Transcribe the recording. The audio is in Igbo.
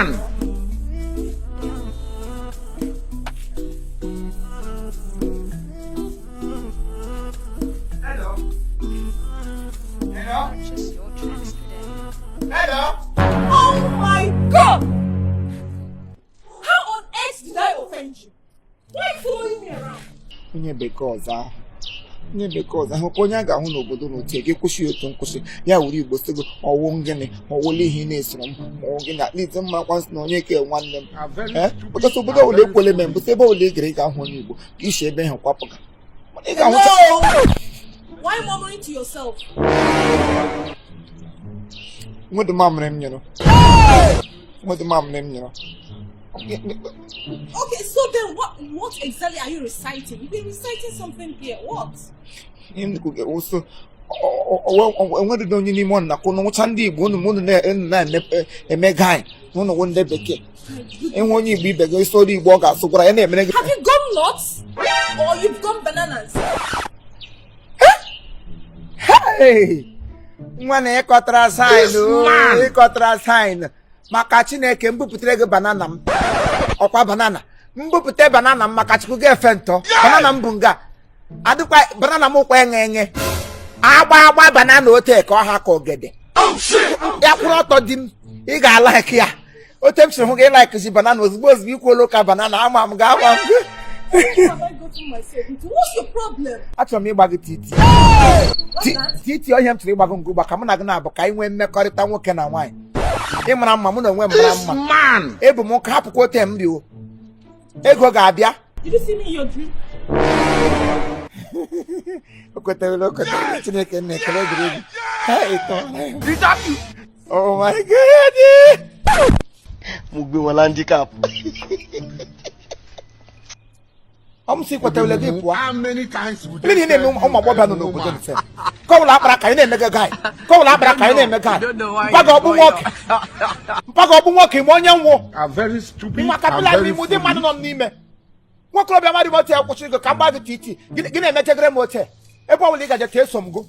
Man! Hello. Hello. Purchase your tracks today. Hello. Oh my God! How on earth did I offend you? Why are you following me around? Onye bekee ọzọ ahụ, onye bekee ọzọ ahụ ka onye a ga-ahụ n'obodo n'otu gị kwụsị otu nkwụsị ya wuru Igbo sị gị ọwụ gịnị ọwụla ihe ị na-esoro m ma ọwụ gịnị at least mma kwa sị na onye ke nwanne m ee because obodo ọbụla ekwele me mbụsị ebe ọbụla ị gara ị ga-ahụ onye Igbo ka isi ebe ahụ kwapụga mana ị ga-ahụcha. Hello? Why murmuring to yourself? Nwedị mamịrị m nyụrụ, nwedị mamịrị m nyụrụ. Okay, so then what exactly are you reciting? You've been reciting something here. What? Ihe m kwuge wụsụ enwedịghị onye n'ime ụnụ nakwa ụnụ nwụcha ndị Igbo unu ma unu na-eme guy na ụnụ wụ ndị bekee ịhụ onye Igbo ibe gị soro Igbo ọ ga-asụ gwara ya na-emere gị. Have you gone nuts? Or you've gone bananas? Hey! Nwa na ịkọtara sign ịkọtara sign maka Chineke m bupụtere gị banana m ọkwa banana m bupụta banana m maka Chukwu ga-efe ntọ banana m bụ nga adịkwa banana m ụkwa enye enye agba agba banana ote ka ọ ha ka ogede ya kwụrụ ọtọ di m ị ga-alike ya ote m siri hụ gị ịlikezi banana ozugbo ozugbo ikwuola ụka banana ama m ga ama m gị. What have I gotten myself into? What's your problem? Achọrọ m ịgba gị titi. What's that? Titi ọhịa m chọrọ ịgba gị ngụgba ka mụ na gị na-abụ ka anyị nwee mmekọrịta nwoke na nwaanyị ị mara mma mụ na onwe m mara mma Man! ebu m ụka hapụkwa ote m dị o ego ga-abịa. Did you see me in your dream? O kwetara o kwetara Chineke nna ekele dịrị gị. Hey, ịtọ. Oh my God! Mo gbé wọn landicap. Ọ m sị kwetara gị pụọ. How many times would Ndị na-eme ụmụ agbọghọbịa nọ n'obodo nse ka ọbụla akpara ka anyị na-eme gị guy ka ọbụla akpara ka anyị na-eme guy mpaga ọbụ nwoke mpaga ọbụ nwoke ime onye nwụ Are very stupid nwa and kapịla very n'ime ụdị mmadụ foolish. nọ m n'ime nwokorobịa mmadụ ote kwụsịrị gị ka m gbaa gị titi gị na-emechegere m ote ebe ọbụla ị gaje ka eso m gụ.